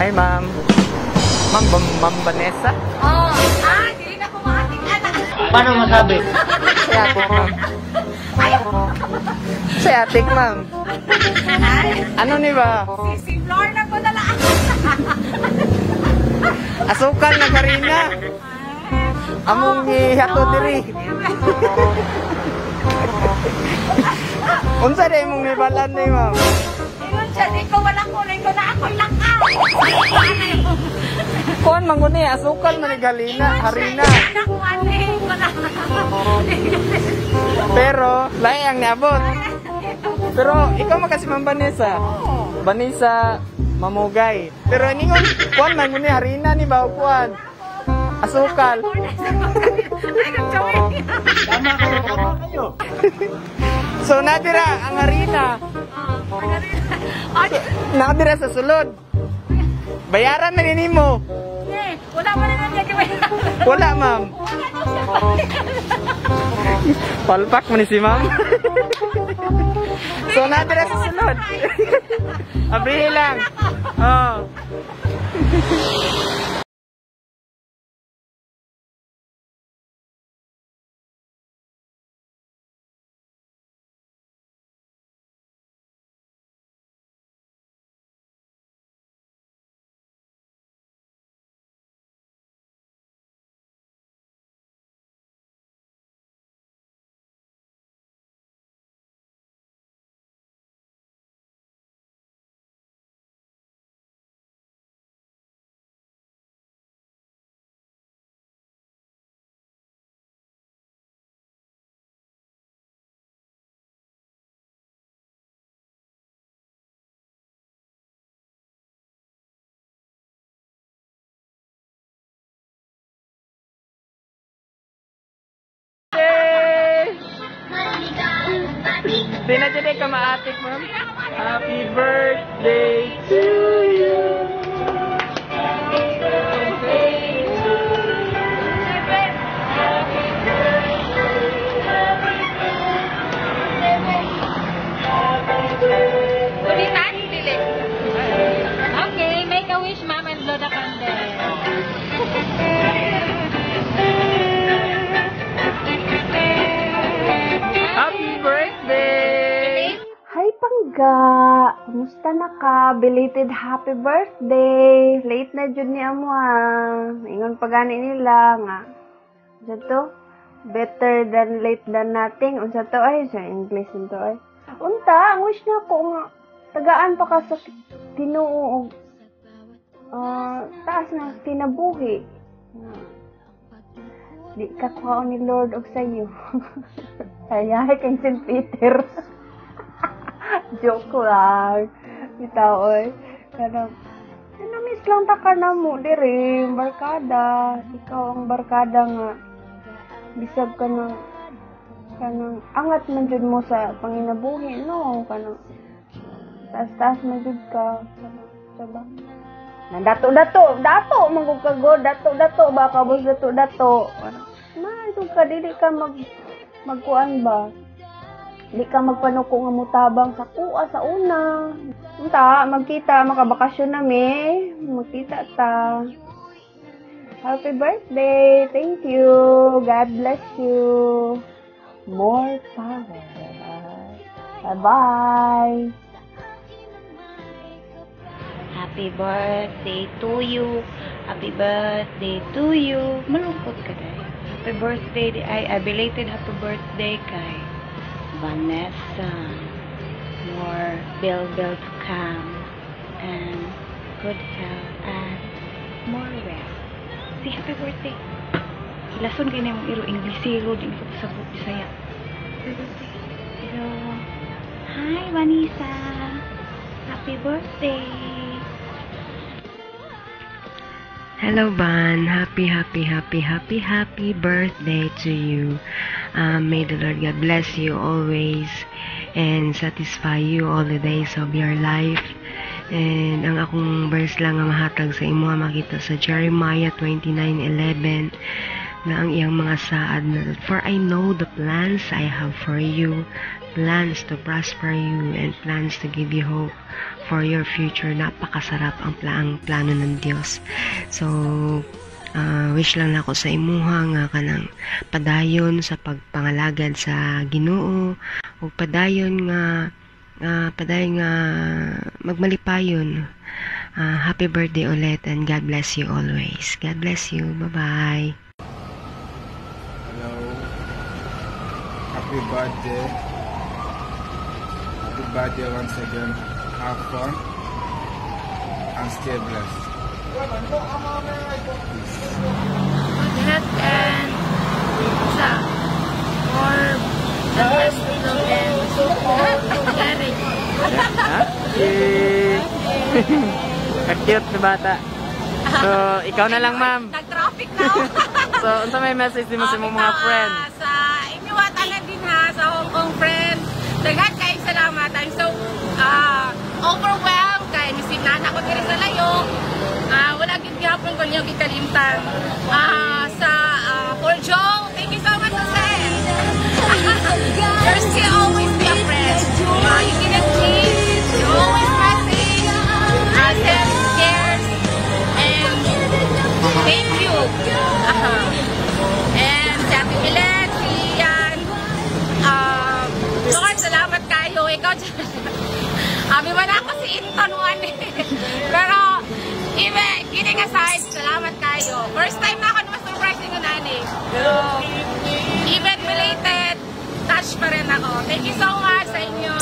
Hi, ma'am. Ma'am, Ma'am Vanessa? Oh, ah, dili na ko maating anak. Paano masabi? Si ate, ma'am. Si ate, ma'am. Ano ni ba? Si Flor na ko na lang. Asukal na karina. Among gihato diri. Unsa day mong nibalan ni, ma'am? Ingon siya, di ko wala kulay ko na ako'y lakaw. Kuan man guni, asukal man ni galina, harina. Pero lahi ang niabot. Pero ikaw man kasi Ma'am Vanessa. Vanessa Mamugay. Pero ningon kuan man guni harina ni ba kuan? Asukal. Tama kayo, tama kayo. So nadira ang harina. Nadira sa sulod. Bayaran na nimo. Wala man na niya gawin. Wala, ma'am. Palpak mo ni si ma'am. So nadira sa sulod. Abrihi lang. Oh. Di na dyan ka maatik, ma'am. Happy birthday to you. Happy birthday to Ulitan, dili. Okay, make a wish, ma'am, and blow the candle. Happy birthday! Hi, Pangga! Kumusta na ka? Belated happy birthday! Late na jud ni amo ah. Ingon pa gani nila nga. Unsa to? Better than late than nothing. Unsa to ay? Sa English nito ay. Unta, ang wish na ko nga tagaan pa ka sa Ginoo og taas na kinabuhi. Di ka kuhaon ni Lord og sayo. Kaya kay St. Peter. Joke lang. Bitaw, oy. Kanang, namiss lang ta ka na mo, diri, barkada. Ikaw ang barkada nga. Bisag ka ng, kanang, angat man jud mo sa panginabuhi, no? Kanang, taas-taas man jud ka. Kanang, diba? Dato-dato, dato, manggug ka go, dato-dato, baka boss dato-dato. Na, ito ka, dili ka magkuan ba? Di ka magpanuko nga mutabang sa kuha sa una. Unta, magkita, makabakasyon na mi. Magkita ta. Happy birthday! Thank you! God bless you! More power! Bye-bye! Happy birthday to you. Happy birthday to you. Malungkot ka dahil. Happy birthday di ay belated happy birthday kay Vanessa. More bill bill to come and good health and more wealth. Si happy birthday. Hilason kay nimo iro Inglesero di ko pasabot Bisaya. Happy birthday. Hello. Hi, Vanessa. Happy birthday. Hello, Van. Happy, happy, happy, happy, happy birthday to you. May the Lord God bless you always and satisfy you all the days of your life. And ang akong verse lang nga mahatag sa imo makita sa Jeremiah 29:11 na ang iyang mga saad na, "For I know the plans I have for you, Plans to prosper you and plans to give you hope for your future. Napakasarap ang plano ng Dios. So, wish lang nako sa imuha nga kanang padayon sa pagpangalagad sa Ginoo ug padayon nga magmalipayon. Happy birthday ulit and God bless you always. God bless you. Bye-bye. Hello. Happy birthday. Happy birthday once again. Have fun and stay blessed. Peace. Good health and sa more the best love and caring. Okay. Ka-cute na bata. So, ikaw na lang, ma'am. Nag-traffic na ako. So, unsa may message nimo sa imong mga Bitaw, friend? Sa inyo at tanan din ha, sa Hong Kong friend. Daghan kay salamat. I'm so overwhelmed kay misin na ako diri sa layo. Wala gid gihapon ko niyo gikalimtan. Sa for Joe, thank you so much, Jose. You're still always be a friend. You didn't change. You always message, send cares, and thank you. And si Ate Milet, si Lian, Lord, salamat kayo. Ikaw, Abi man ako si Inton one eh. Pero, even, kidding aside, salamat kayo. First time na ako na ma-surprise yung nani. So, even belated, touch pa rin ako. Thank you so much sa inyo.